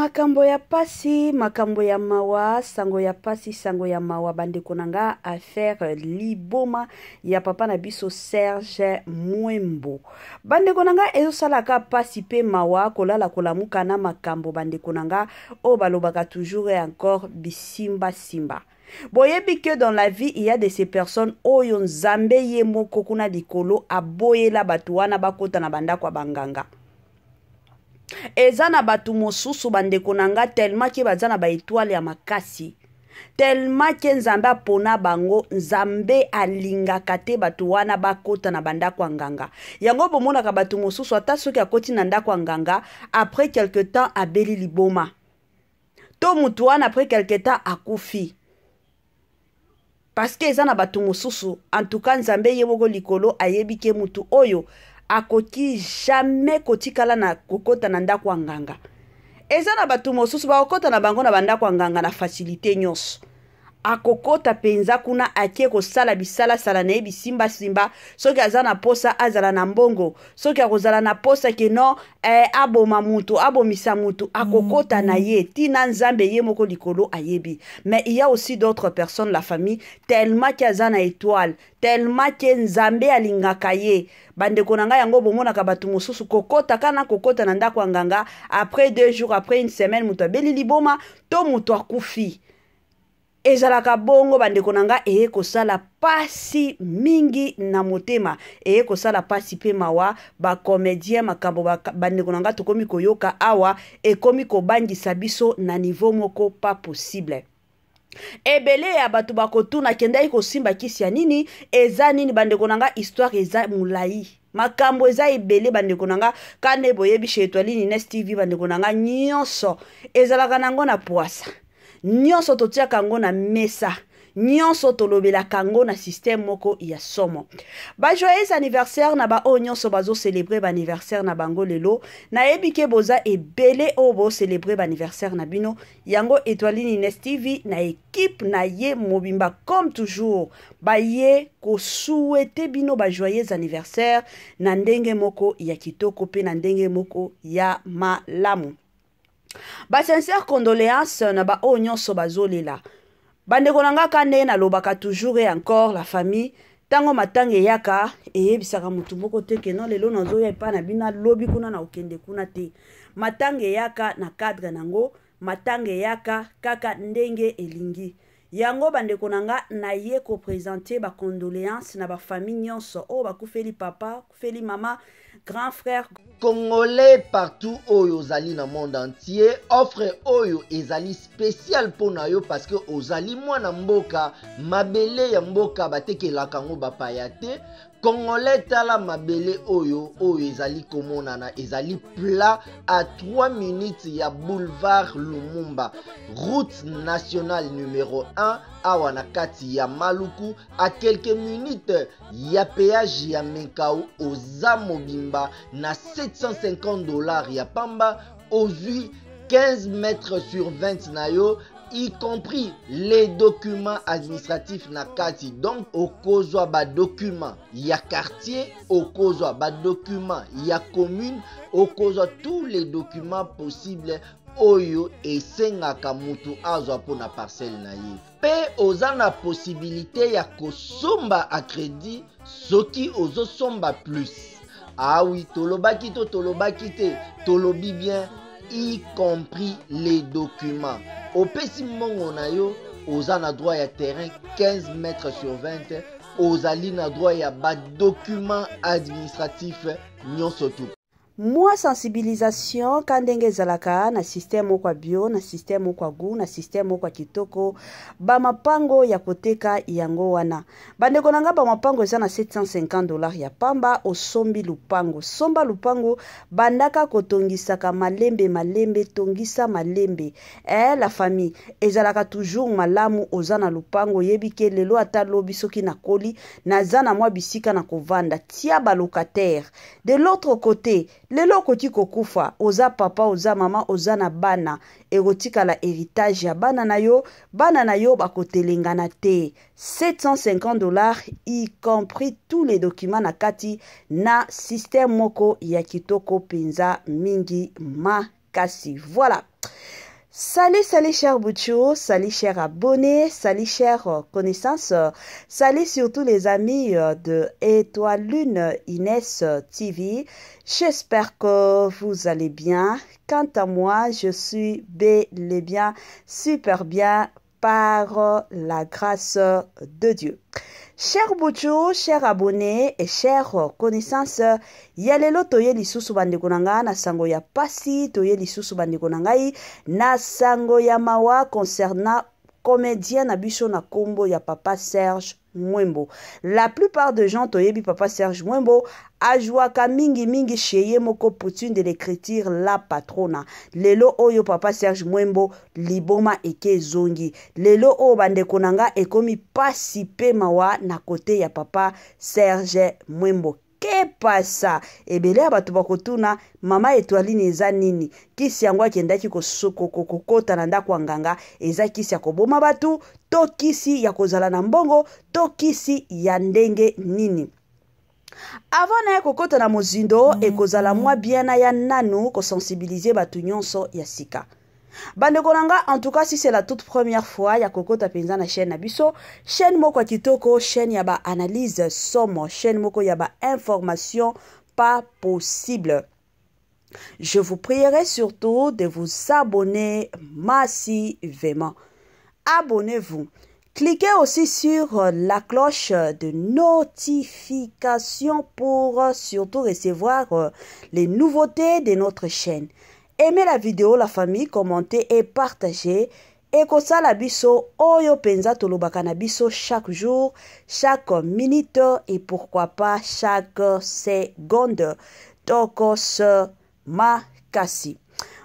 Makambo ya pasi, makambo ya mawa, sango ya pasi, sango ya mawa, bandeko na nga, affaire liboma ya papa na biso Serge Mwembo. Bandeko na nga, ezosalaka pasi pe mawa kolala kolamuka na makambo bandeko na nga oyo balobaka toujours et encore bisimba simba. Boyebi que dans la vie il y a de ces personnes oyo Nzambe ye moko kuna likolo aboyela bato wana bakota na bandako ya banganga. Eza na bato mosusu bandeko na nga tellement ke baza na ba etoile ya makasi, tellement ke Nzambe apona bango, Nzambe alingaka te bato wana bakota na bandako ya nganga. Yango bomonaka bato mosusu ata soki akoti na ndako ya nganga, après quelque temps abeli liboma, to moto wana après quelque temps akufi. Parce que eza na bato mosusu, en tout cas Nzambe ye moko likolo ayebi ke mutu oyo akoki jamais kotikala na kokota na ndako ya nganga. Eza na bato mosusu bakokota na bango na bandako ya nganga na facilité nyonso. Akokota penza kuna ake kosala bisalasala na ye bisimbasimba, soki aza na posa azala na mbongo, soki akozala na posa ke non aboma mutu, abomisa mutu, akokota na ye tina Nzambe ye moko likolo ayebi. Mais il y a aussi d'autres personnes, la famille, tellement ke aza na étoile, tellement ke Nzambe alingaka ye. Bandeko na ngai yango bomonaka bato mosusu kokota kana kokota na ndako ya nganga, après 2 jours, après une semaine, mutu abeli liboma to mutu akufi. Ezalaka bongo bandeko na nga, eye kosala pasi mingi na motema, eye kosala pasi pe mawa. Ba comédien makambo bandeko na nga tokomi koyoka awa ekomi kobangisa biso na niveau moko pas possible. Ebele ya bato bakotuna kendaki kosimba kisi ya nini, eza nini bandeko na nga, histoire eza molai. Makambo eza ebele bandeko na nga, kande boyebi chez Etoiline Ines TV bandeko na nga nyonso ezalaka nango na poasa. Nyonso totiaka yango na mesa, nyonso tolobelaka yango na système moko ya somo. Ba joyeux anniversaire na ba oyo nyonso bazo célébrer ba anniversaire na bango lelo. Nayebi ke boza ebele oyo bo célébrer ba anniversaire na bino. Yango Etoiline Ines TV na équipe na ye mobimba comme toujours ba ye ko souhaiter bino ba joyeux anniversaire na ndenge moko ya kitoko pe na ndenge moko ya malamu. Ba sincère condoléances na ba oyo nyonso bazolela. Bandeko na nga ka nde nalobaka toujours et encore la famille, tango matanga eyaka eyebisaka mutu moko te ke non lelo nazoya epai na bino, alobi kuna na okende kuna te. Matanga eyaka na cadre nango, matanga eyaka kaka ndenge elingi. Yango bandeko na nga naye ko présenter ba condoléances na ba famille nyonso oyo bakufeli papa, kufeli mama, grand frère. Congolais partout oyo ozali na monde entier, offre oyo ezali spécial mpo na yo parce que ozali mwana mboka, mabele ya mboka batekelaka yango bapaya te. Congolais tala mabele oyo, oyo ezali komonana, ezali plat à 3 minutes ya boulevard Lumumba, route nationale numéro 1 awa na kati ya Maluku, à quelques minutes ya péage ya Menkao, oza mobimba na 750 $ ya pamba, ozwi 15 mètres sur 20 na yo, y compris les documents administratifs na kati. Donc okozwa ba documents ya quartier, okozwa ba documents ya commune, okozwa tous les documents possibles oyo esengaka mutu azwa mpona parcelle na ye. Pe oza na possibilité ya kosomba à crédit soki ozosomba plus. Ah oui, tolobaki to tolobaki te, tolobi bien, y compris les documents. Opesi mbongo na yo, oza na droit ya terrain 15 mètres sur 20, ozali na droit ya ba documents administratifs nyonso tu. Moi sensibilisation ka ndenge ezalaka na système moko ya bio, na système moko ya goût, na système moko ya kitoko, ba mapango ya koteka yango wana. Bandeko na nga, ba mapango eza na 750 $ ya pamba, osombi lupango. Somba lupango, bandaka kotongisaka malembe malembe, tongisa malembe. La famille, ezalaka toujours malamu oza na lupango, yebi ke lelo ata lobi soki nakoli, naza na mwa bisika na kovanda, tia ba locataire. De l'autre côté, lelo okoki kokufa, oza papa, oza mama, oza na bana, ekotikala héritage ya bana na yo, bana na yo bakotelengana te. 750 $ y compris tous les documents na kati na système moko ya kitoko penza mingi makasi. Voilà. Salut, salut cher Boucho, salut cher abonné, salut cher connaissance, salut surtout les amis de Étoile Lune Inès TV. J'espère que vous allez bien. Quant à moi, je suis bel et bien, super bien par la grâce de Dieu. Cher Boucho, cher abonné et chère connaissance, ya lelo toye lisusu bandeko na ngai na sango ya pasi, toye lisusu bandeko na ngai na sango ya mawa concernant comédien na biso na kombo ya papa Serge Mwembo. La plupart de gens toyebi papa Serge Mwembo ajouaka mingi mingi chez ye moko Poutine de l'écriture la patrona. Lelo oyo papa Serge Mwembo liboma eke zongi. Lelo oyo bandeko na nga ekomi pasi pe mawa na kote ya papa Serge Mwembo. Kepasa ebele ya bato bakotuna mama Etoiline eza nini? Kisi yango akendaki kokota na ndako ya nganga, eza kisi ya koboma bato to kisi ya kozala na mbongo to kisi ya ndenge nini? Avant na ya kokota na mozindo, ekozala mwa bien na ya nanu kosensibiliser bato nyonso ya sika. Bandeko na nga, en tout cas si c'est la toute première fois ya kokota penza na chaîne na biso, chaîne moko ya kitoko, chaîne ya ba analyse somo, chaîne moko ya ba information pas possible. Je vous prierai surtout de vous abonner massivement. Abonnez-vous. Cliquez aussi sur la cloche de notification pour surtout recevoir les nouveautés de notre chaîne. Aimez la vidéo, la famille, commentez et partagez. Ekosala biso oyo penza tolobaka na biso chaque jour, chaque minute et pourquoi pas chaque seconde. Tokos makasi.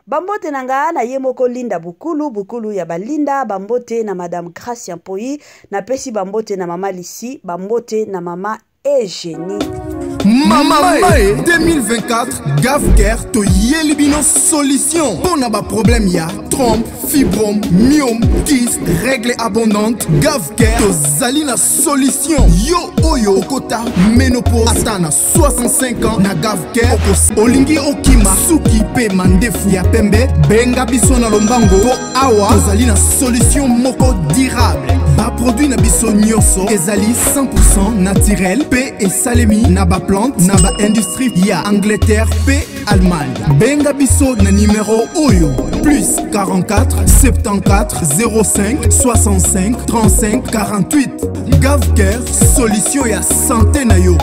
Bambote na nga na ye moko Linda Bukulu, Bukulu ya balinda, bambote na Madame Gracia Mpoyi, na pesi bambote na Mama Lisi, bambote na Mama Eugénie. Mama Mae 2024, Gavcare toyeli bino solution mpona ba problème ya trompe, fibrome, myome, kyste, règle abondante. Gavcare tozali na solution. Yo oyo okota ménopause ata na 65 ans, na Gavcare olingi okima suki pe mandefu ya pembe, benga biso na lombango po awa tozali na solution moko durable. Ba produit na biso nyonso ezali 100% naturel pe esalemi na ba plante na ba industrie ya Angleterre pe Allemagne. Benga biso na numéro oyo plus 44 74 05 65 35 48. Gavcare, solution ya santé na yo.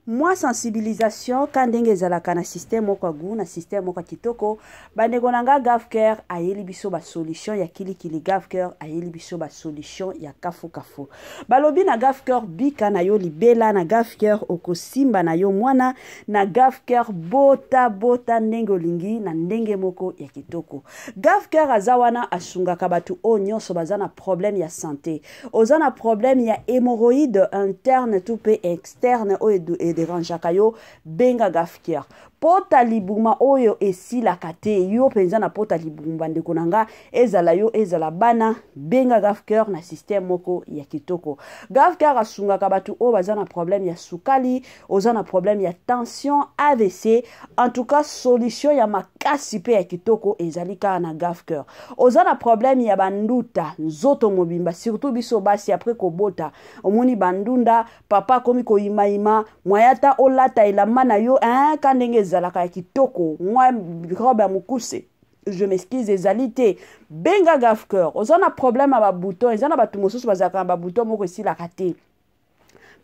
Mwa sensibilisation ka ndenge ezalaka na système moko ya goût, na système moko ya kitoko. Bandeko na nga, Gavcare ayeli biso ba solution ya kilikili, Gavcare ayeli biso ba solution ya kafu-kafu. Balobi na Gavcare bika na yo libela, na Gavcare okosimba na yo mwana, na Gavcare bota bota ndenge olingi na ndenge moko ya kitoko. Gavcare aza wana asungaka bato oyo nyonso baza na problème ya santé. Oza na problème ya hémorroïde interne tout pe externe oyo ederangeaka yo, benga Gavcare. Pota libuma oyo esilaka te, yo penza na pota libuma bandeko na nga, ezala yo ezala bana, benga Gavcare na système moko ya kitoko. Gavcare asungaka bato oyo baza na problème ya sukali, oza na problème ya tension, AVC, en tout cas solution ya makasi pe ya kitoko ezali kaka na Gavcare. Oza na problème ya banduta nzoto mobimba, surtout biso basi après kobota, omoni bandunda, papa akomi koyimayima, mwayata olata elamba na yo, hein, ka ndenge ezalaka ya kitoko, mwa robe ya mokuse, je m'excuse, ezali te. Benga Gavcare. Oza na problème ya ba bouton, eza na bato mosusu bazalaka na ba bouton moko esilaka te.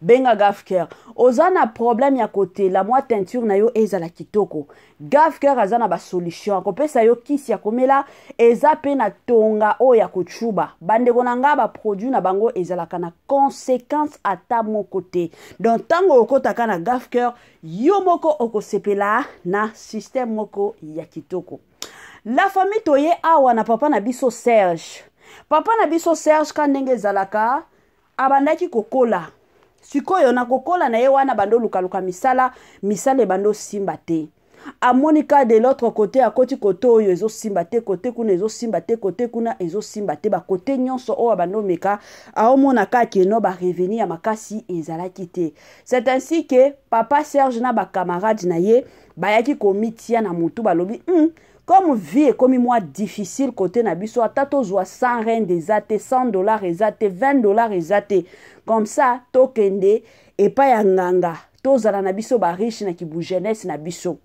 Benga Gavcare. Oza na problème ya kotela, mwa teinture na yo ezala kitoko. Gavcare aza na ba solution, akopesa yo kisi ya komela, eza pe na tonga oyo ya kochuba. Bandeko na nga, ba produit na bango ezalaka na conséquence ata moko te. Donc tango okotaka na Gavcare, yo moko okosepela na système moko ya kitoko. La famille toye awa na papa na biso Serge. Papa na biso Serge ka ndenge ezalaka, abandaki kokola. Sikoyo na kokola na ye wana bando lukaluka misala, misala ebando simba te. Amoni ka de l'autre côté, akoti kote oyo ezosimba te, kote kuna ezosimba te, kote kuna ezosimba te, bakote nyonso oyo abandi omeka, aomona kaka que no, barevenu ya makasi ezalaki te. C'est ainsi que papa Serge na bacamarade na ye bayaki komitia na motu, balobi comme vie ekomi mwa difficile kote na biso, ata tozwa 100 rand eza te, 100 $ eza te, 20 $ eza te, comme ça tokende epai ya nganga, tozala na biso bariche na kibu jeunesse na biso.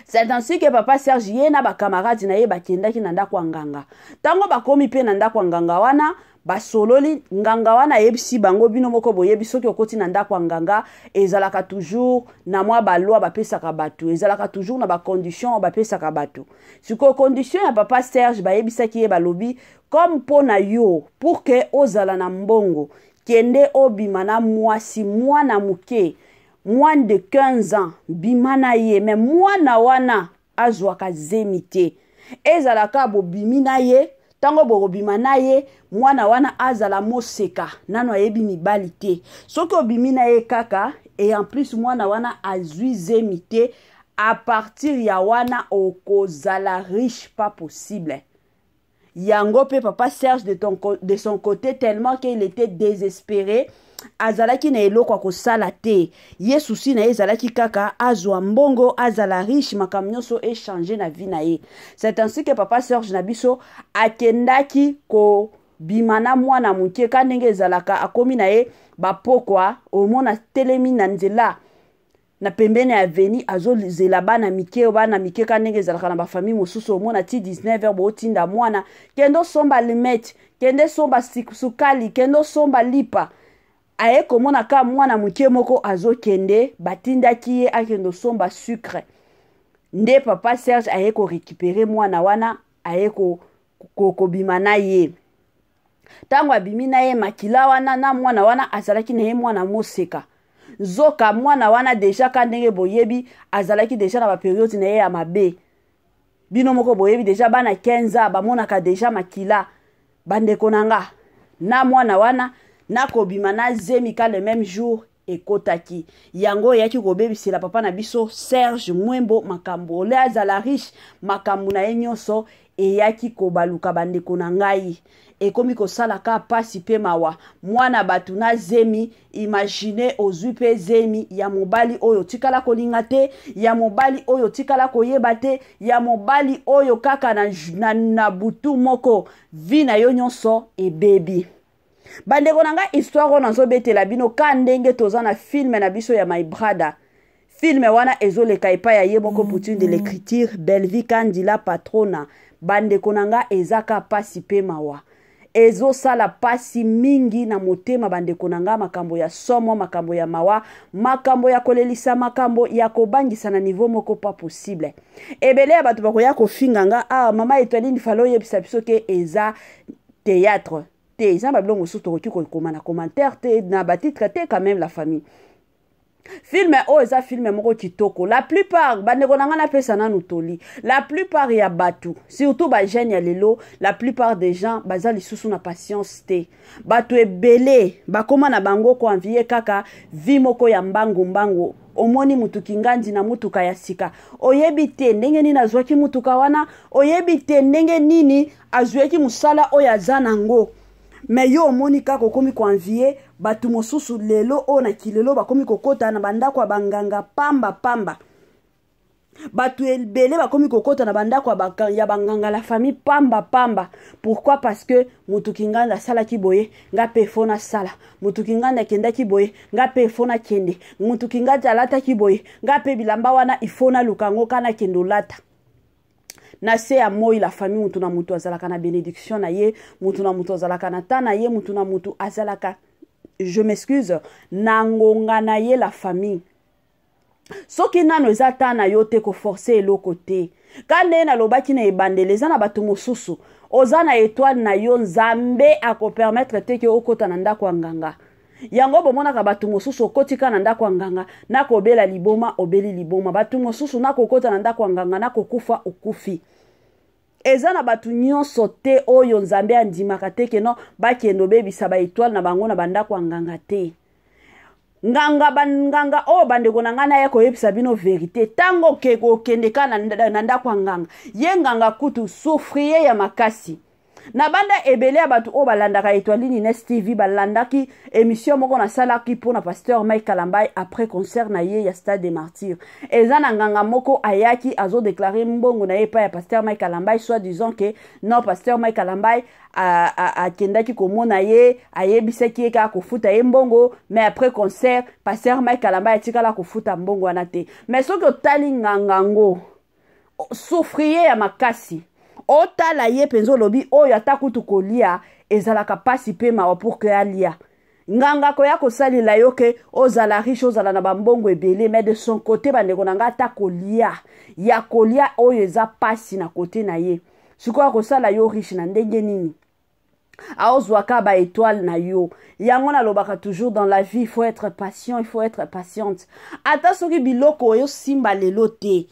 C'est ainsi que papa Serge, ye na bacamarade na ye, bakendaki na ndako ya nganga. Ntango bakomi mpe na ndako ya nganga wana, basololi. Nganga wana ayebisi bango, bino moko boyebi, soki okoti na ndako ya nganga, ezalaka toujours na mwa baloi bapesaka bato, ezalaka toujours na bacondition bapesaka bato. Sikoyo condition ya papa Serge, bayebisaki ye, balobi: comme mpo na yo, pour que ozala na mbongo, kende obima na mwasi mwana moke, moins de 15 ans, bima na ye, mais mwana wana azwaka zemi te. Ezalaka bobimi na ye, ntango bokobima na ye, mwana wana azala moseka, nano ayebi mibali te. Soki obimi na ye kaka, et en plus mwana wana azwi zemi te, à partir ya wana okozala riche pas possible. Yango mpe papa Serge, de son côté, tellement qu'il était désespéré, azalaki na eloko ya kosala te. Ye souci na ye ezalaki kaka azwa mbongo, azala riche, makambo nyonso echanger na vie na ye. C'est ainsi que papa Serge na biso akendaki kobima na mwana moke. Ka ndenge ezalaka, akomi na ye bapokwa, omona telemi na nzela na pembeni ya avenue, azozela bana mike. Bana mike, ka ndenge ezalaka na bafamille mosusu, omona ti 19 heures bootinda mwana: kende osomba limete, kende somba sukali, kende osomba lipa. Aye komona ka mwana moke moko azokende, batindaki ye akende osomba sucre. Nde papa Serge aye korécupérer mwana wana, aye kobima na ye. Ntango abimi na ye, makila wana na mwana wana azalaki na ye mwana moseka. Nzoka mwana wana déjà, ka ndenge boyebi, azalaki déjà na bapériode na ye ya mabe. Bino moko boyebi déjà, bana 15 ans bamonaka déjà makila. Bandeko na nga, na mwana wana nakobima na zemi ka le même jour ekotaki. Yango eyaki kobebisela papa na biso Serge Mwembo makambo. Ole azala riche, makambo na ye nyonso eyaki kobaluka. Bandeko na ngai, ekomi kosalaka pasi mpe mawa. Mwana bato na zemi, imagine, ozwi mpe zemi ya mobali oyo otikala kolinga te, ya mobali oyo otikala koyeba te, ya mobali oyo kaka na butu moko vie na yo nyonso ebebi. Bandeko na ngai, histoire oyo nazobetela bino, ka ndenge toza na film na biso ya My Brother. Film wana ezoleka epai ya ye moko Poutine de l'écriture, Belvi Kandila Patrona. Bandeko na nga, eza ka pasi mpe mawa, ezosala pasi mingi na motema. Bandeko na nga, makambo ya somo, makambo ya mawa, makambo ya kolelisa, makambo ya kobangisa na niveau moko pas possible. Ebele ya bato bakoya kofinga nga: ah, mama Etoiline, fallait oyebisa biso que eza théâtre te. Eza babiloko mosusu tokoki kokoma na commentaire te, na batitre te quand même, la famille. Film oyo eza film moko kitoko. La plupart, bandeko na ngai, napesa nanu toli: la plupart ya bato, surtout bajeune ya lelo, la plupart des gens baza lisusu na patience te. Bato ebele bakóma na bango koenvier kaka vie moko ya mbangu mbangu. Omoni mutuki ngandi na mutuka ya sika, oyebi te ndenge nini azwaki mutuka wana, oyebi te ndenge nini azwaki mosala oyo aza nango, mais yo omoni kaka okomi koenvier bato mosusu. Lelo oyo na kilelo, bakomi kokɔta na bandako ya banganga pamba pamba. Bato ebele bakomi kokɔta na bandako ya banganga, la famille, pamba pamba. Pourquoi? Parce que motuki nganda asalaki boye, nga mpe faut nasala. Motuki nganda akendaki boye, nga mpe faut nakende. Motuki nganda alataki boye, nga mpe bilamba wana il faut naluka yango ka nakende olata. Na se ya moi, la famille, mutu na mutu azalaka na bénédiction na ye, mutu na mutu azalaka na ta na ye, mutu na mutu azalaka, je m'excuse, na ngonga na ye. La famille, soki nano eza ta na yo te, koforcer eloko te. Ka ndenge nalobaki na ebandeli, eza na bato mosusu, oza na étoile na yo, Nzambe akopermettre te que okɔta na ndako ya nganga. Yango bomonaka bato mosusu, okotika na ndako ya nganga, nakobela liboma, obeli liboma. Bato mosusu, nakokɔta na ndako ya nganga, nakokufa, okufi. Eza na bato nyonso te oyo Nzambe andimaka te que no bakende obebisa baétoile na bango na bandako ya nganga te. Nganga banganga oyo, bandeko na ngai, naya koyebisa bino vérité. Ntango okende ka na ndako ya nganga, ye nganga kutu souffrir ya makasi. Na banda ebele ya bato oyo balandaka Etoiline Ines TV balandaki émission moko nasalaki mpona pasteur Mike Kalambai après concert na ye ya Stade de Martyr. Eza na nganga moko ayaki azodéclarer mbongo na ye epai ya pasteur Mike Kalambai, soit disant que non, pasteur Mike Kalambai akendaki komona ye, ayebisaki ye kaka kofuta ye mbongo, mais après concert pasteur Mike Kalambai atikala kofuta mbongo wana te. Mais soki otali nganga ngo, souffrir ya makasi, otala ye mpenza, olobi oyo ata kutu kolia ezalaka mpasi mpe mawa pour que alia. Nganga koya kosalela yo que ozala riche, ozala na bambongo ebele, mais de son côté, bandeko na ngai, ata kolia ya kolia oyo eza mpasi na côté na ye. Sikoyo akosala yo riche na ndenge nini? Aozwaka baétoile na yo. Yango nalobaka toujours, dans la vie il faut être patient, il faut être patiente. Ata soki biloko oyo osimba lelo te,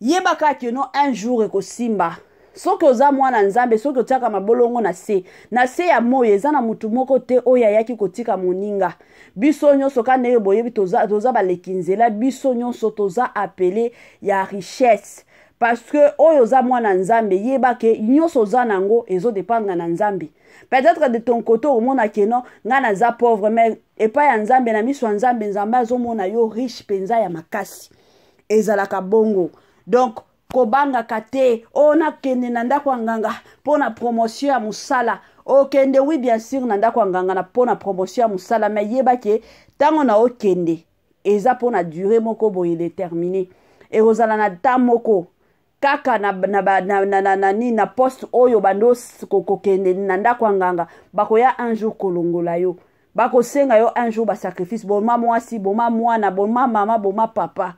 yebaka que non, un jour ekosimba. Soki oza mwana Nzambe, soki otiaka mabolongo na se, na se ya moi, eza na motu moko te oyo ayaki kotika moninga. Biso nyonso ka ndenge boyebi, toza, toza baleki nzela. Biso nyonso toza appelé ya richesse, parce que oyo oza mwana Nzambe, yeba que nyonso oza nango ezodépendre na Nzambe. Peut-être de ton côté omona que non, ngai naza pauvre, mais epai ya Nzambe, na miso ya Nzambe, Nzambe azomona yo riche mpenza ya makasi. Ezalaka bongo. Donc kobangaka te oyo nakende na ndako ya nganga mpo na promotion ya mosala. Okende, oui, bien sûr, na ndako ya nganga na mpo na promotion ya mosala, mais yeba que ntango na okende eza mpo na durée moko boye déterminé. Ekozala na ta moko kaka na, na, na, na, na, na, na, na, na poste oyo bando kokende na ndako ya nganga, bakoya un jour kolongola yo, bakosenga yo un jour basacrifice: boma mwasi, boma mwana, boma mama, boma papa.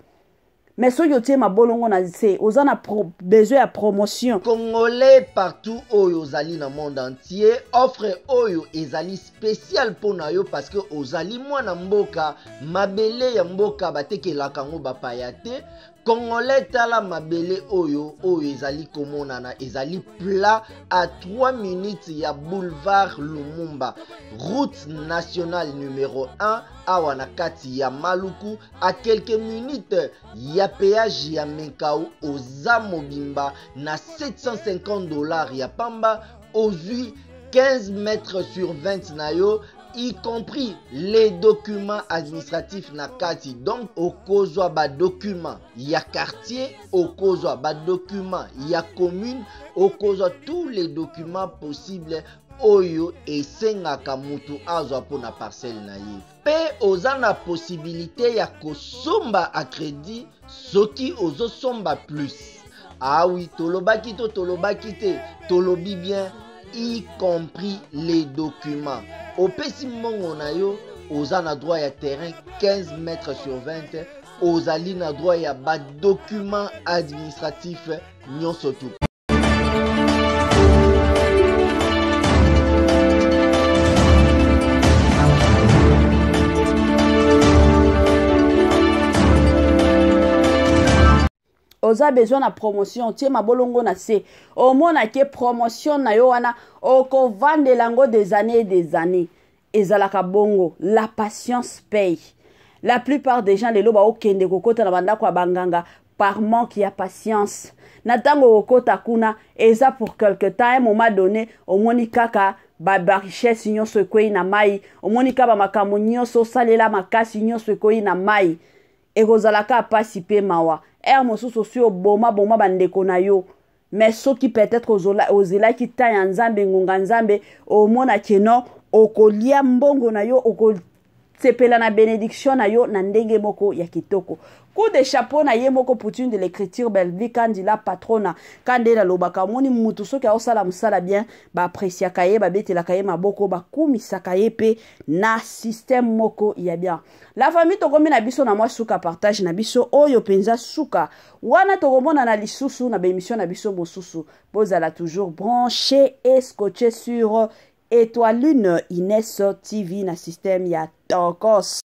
Mais soki otie mabolongo na se, oza na besoin ya promotion. Congolais partout oyo ozali na monde entier, offre oyo ezali spécial mpo na yo, parce que ozali mwana mboka. Mabele ya mboka batekelaka yango bapaya te. Congolais, tala mabele oyo, oyo ezali komonana, ezali plat à 3 minutes ya boulevard Lumumba, route nationale numéro 1, awa na kati ya Maluku, à quelques minutes ya péage ya Menkao. Oza mobimba na 750 $ ya pamba, ozwi 15 mètres sur 20 na yo, y compris les documents administratifs na kati. Donc okozwa badocument ya quartier, okozwa badocument ya commune, okozwa tous les documents possibles oyo esengaka mutu azwa mpona parcelle na ye. Mpe oza na possibilité ya kosomba à crédit soki ozosomba plus. Awi, ah tolobaki to tolobaki te? Tolobi bien, y compris les documents. Opesi mbongo na yo, oza na droit ya terrain 15 mètres sur 20, ozali na droit ya badocument administratif nyonso tu. Oza besoin na promotion, otie mabolongo na se, omona que promotion na yo wana okovandela yango des années et des années. Ezalaka bongo, la patience paye. La plupart des gens lelo baokende kokota na bandako ya banganga par manque ya patience. Na ntango okokota kuna, eza pour quelque temps. Un moment donné, omoni kaka barichesse nyonso ekwei na mai, omoni kaka bamakambo nyonso osalela makasi nyonso ekwei na mai. Ekozala kaka mpasi mpe mawa. Heure mosusu osi oboma boma bandeko na yo, mais soki peut-être ozelaki temps ya Nzambe, ngonga Nzambe, omona que non, okolia mbongo na yo, okosepela na bénédiction na yo na ndenge moko ya kitoko. Coup de chapeau na ye moko Poutine de l'écriture, Belvi Kandila patrona. Ka nde nalobaka, omoni mutu soki aosala mosala bien, baappréciaka ye, babetelaka ye maboko, bakumisaka ye mpe na système moko ya bien. La famille, tokomi na biso na mwa suka partage na biso oyo mpenza suka wana. Tokomonana lisusu na baémission na biso mosusu. Bozala toujours branché et scotché sur Étoilune Ines TV na système ya Tokos.